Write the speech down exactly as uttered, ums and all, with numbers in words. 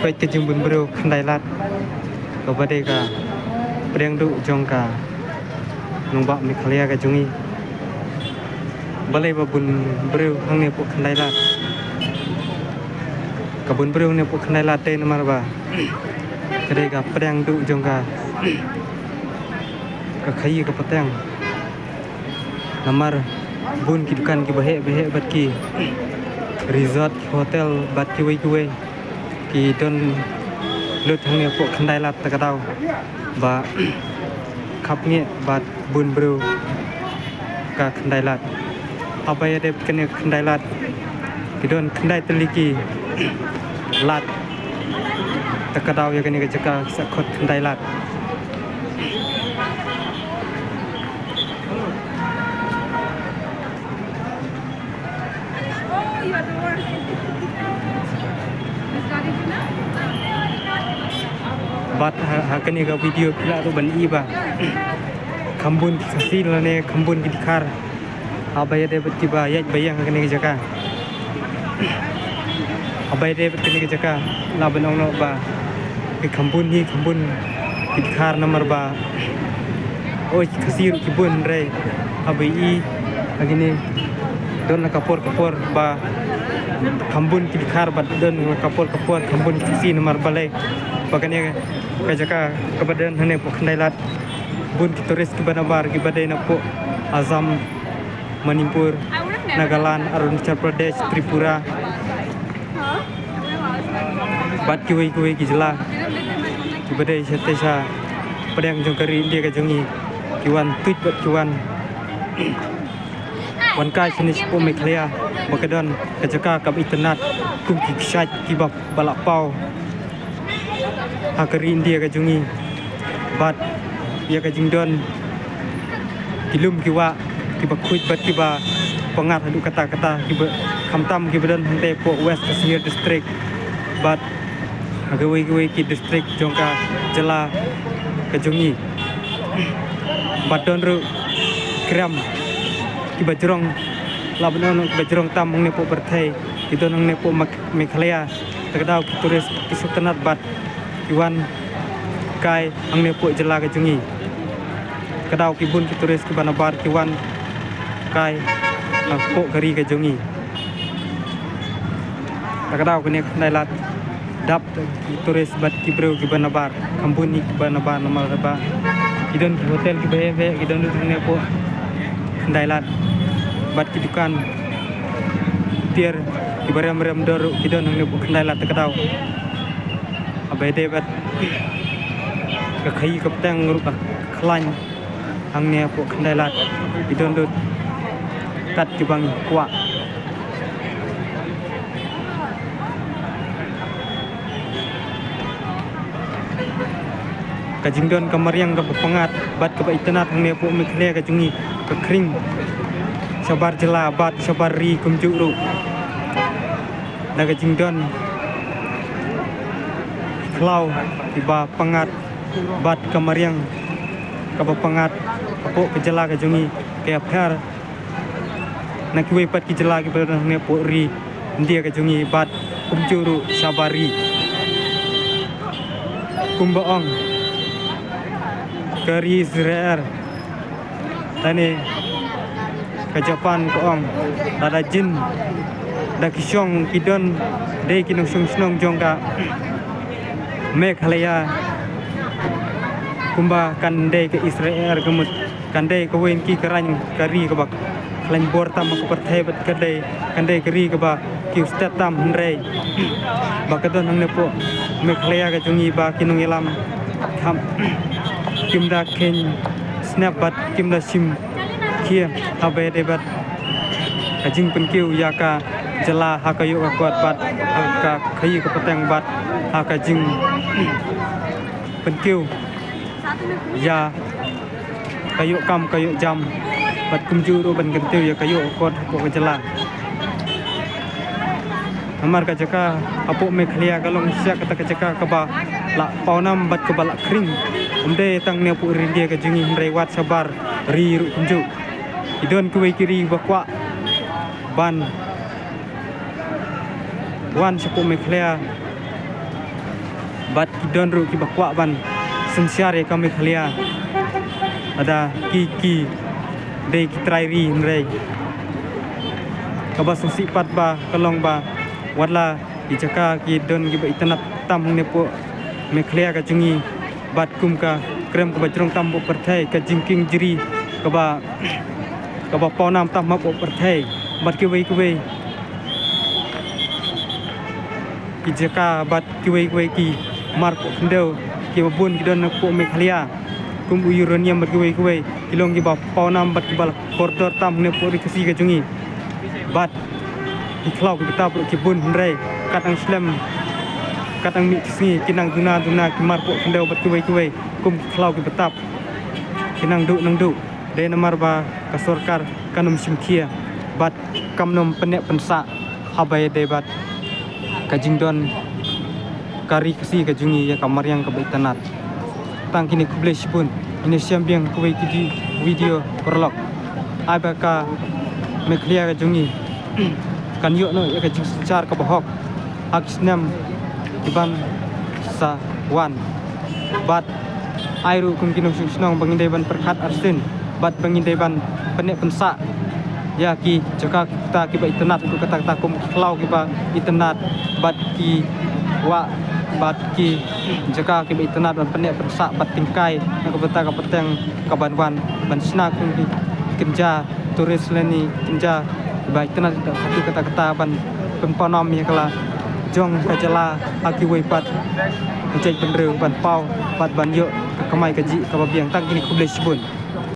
Peit ka jingbun briew khyndai lad, kaba dei ka pdiang duh jong ka nongbah Meghalaya ka jong ngi. Balei ba bun briew hangne hapoh khyndai lad? Ka bun briew hangne hapoh khyndai lad dei namar ba ka dei ka pdiang duh jong ka, ka khaii ka pateng. Namar bun ki dukan kiba heh ba heh bad ki resort, ki hotel bad kiwei kiwei ki don lut hangne hapoh khyndai lad, ta ka daw ba khapngiah bad bun briew ka khyndai lad. Haba ïadei bad kane ka khyndai lad, ki don khyndai tylli ki lad, ta ka daw ïa kane ka jaka ki sa khot khyndai lad. Bad ha, ha kane ka video phi lah ruh ban i ba kham bun ki Khasi lane kham bun ki Dkhar haba ïadei bad kiba ïaid ba ïeng ha kane ka jaka. Haba ïadei bad kane ka jaka lah ban ong noh ba ki kham bun hi, kham bun ki Dkhar namar ba oi ki Khasi ruh ki bun, hynrei haba i ha kine don la ka por ka por ba kham bun ki Dkhar bad don la ka por ka por kham bun ki Khasi. Namar balei? Ba kane ka jaka kaba don hangne hapoh khyndai lad, bun ki tourist kiba nabar kiba dei napoh Assam, Manipur, Nagaland, Arunachal Pradesh, Tripura bad kiwei kiwei ki jylla kiba dei shatei sha pdiang jong ka ri India ka jong ngi, ki wan tuid bad ki wan, wan kai shane shapoh Meghalaya ba ka don ka jaka kaba itynnad kum ki kshaid kiba ba la paw ha ka ri India ka jong ngi. Bad ïa ka jingdon ki lum ki wah kiba khuid bad kiba pyngngad haduh katta katta, kiba khamtam kiba don hangtei hapoh West Khasi Hills District bad ha kiwei kiwei ki district jong ka jylla ka jong ngi. Bad don ruh kiram kiba jrong, lah ban ong kiba jrong tam hangne hapoh pyrthei, ki don hangne hapoh Meg-, Meghalaya. Ta ka daw ki tourist ki sngewtynnad bad ki wan kai hangne hapoh jylla ka jong ngi. Ka daw ki bun ki tourist kiba nabar ki wan kai hapoh ka ri ka jong ngi. Ta ka daw kane ka khyndai lad dap ki tourist bad ki briew kiba nabar, kham bun hi kiba nabar namar ba ki don ki hotel kiba heh heh, ki don ruh hangne hapoh khyndai lad bad ki dukan tiar kiba rem rem dor ruh ki don hangne hapoh khyndai lad, ta ka daw. Haba ïadei bad ka khaii ka pateng ruh ka khlaiñ hangne hapoh khyndai lad, ki don lut kat kiba ngi kwah. Ka jingdon ka mariang kaba pyngngad bad kaba itynnad hangne hapoh Meghalaya ka jong ngi ka khring shabar jylla bad shabar ri kumjuh ruh. Da ka jingdon khlaw kiba pyngngad bad ka mariang kaba pyngngad hapoh ka jylla ka jong ngi ka ïapher na kiwei pat ki jylla kiba don hangne hapoh ri India ka jong ngi bad kumjuh ruh shabar ri. Kumba ong ka ri Israel lane ka Japan ka ong, lada jin da ki shong ki don dei ki nongshong shnong jong ka Meghalaya kumba kan dei ka Israel ka mut, kan dei kawei na ki kyraiñ ka ri kaba khlaiñ bor tam ha ka pyrthei bad ka dei, kan dei ka ri kaba kiew stet tam, hynrei ba ka don hangne hapoh Meghalaya ka jong ngi ba ki nongïalam kham kim da kheiñ snep bad kim da shim khia haba ïadei bad ka jingpynkiew ïa ka jylla ha ka ïoh ka kot bad ha ka khaii ka pateng bad ha ka jingpynkiew ïa ka ïoh kam ka ïoh jam bad kumjuh ruh ban kyntiew ïa ka ïoh ka kot hapoh ka jylla. Namar ka jaka hapoh Meghalaya ka long shisha kata ka jaka kaba la pawnam bad kaba la khring, ym dei tang ne hapoh ri India ka jong ngi hynrei wat shabar ri ruh kumjuh. Ki don kiwei ki ri ba kwah ban wan shapoh Meghalaya Bad ki don ruh kiba kwah ban synshar ïa ka Meghalaya. Lada ki ki dei ki trai ri hynrei kaba sngewsih pat ba ka long ba watla ki jaka ki don kiba itynnad tam hangne hapoh Meghalaya ka jong ngi. Bad kum ka krem kaba jrong tam hapoh pyrthei, ka jingkieng jri kaba kaba pawnam tam hapoh pyrthei. Bad kiwei kiwei ki jaka bad kiwei kiwei ki mar poh khyndew kiba bun ki don hapoh Meghalaya, kum u uranium bad kiwei kiwei, ki long kiba pawnam bad kiba la kordor tam hangne hapoh ri Khasi ka jong ngi. Bad ki khlaw ki btap ruh ki bun hynrei kat nang slem, kat nang mih ki sngi ki nang duna duna ki mar poh khyndew bad kiwei kiwei, kum ki khlaw ki btap ki nang duh nang duh. Dei namar ba ka sorkar kan ym shim khia bad kam nym pynneh pynsah haba ïadei bad ka jingdon ka ri Khasi ka jong ngi ïa ka mariang kaba itynnad. Tang kine, khublei shibun. Ngin ïa shem biang kiwei ki di-, video paralok. Ai ba ka Meghalaya ka jong ngi kan ïoh noh ïa ka jingsynshar kaba hok ha ki snem kiban sa wan. Bad ai ruh kum ki nongshong shnong ba ngin dei ban pyrkhat arsien bad ba ngin dei ban pynneh pynsah ïa ki jaka kita kiba itynnad, ruh kata kata kum ki khlaw kiba itynnad bad ki wah bad ki jaka kiba itynnad ban pynneh pynsah bad tyngkai na ka bynta ka pateng kaban wan ban shna kum ki kynja tourist lane kynja ba itynnad. Kata kata ban pynpaw nam ïa ka la jong ka jylla ha kiwei pat ka jaitbynriew ban paw bad ban ïoh ka kamai kajih kaba biang. Tang kine, khublei shibun.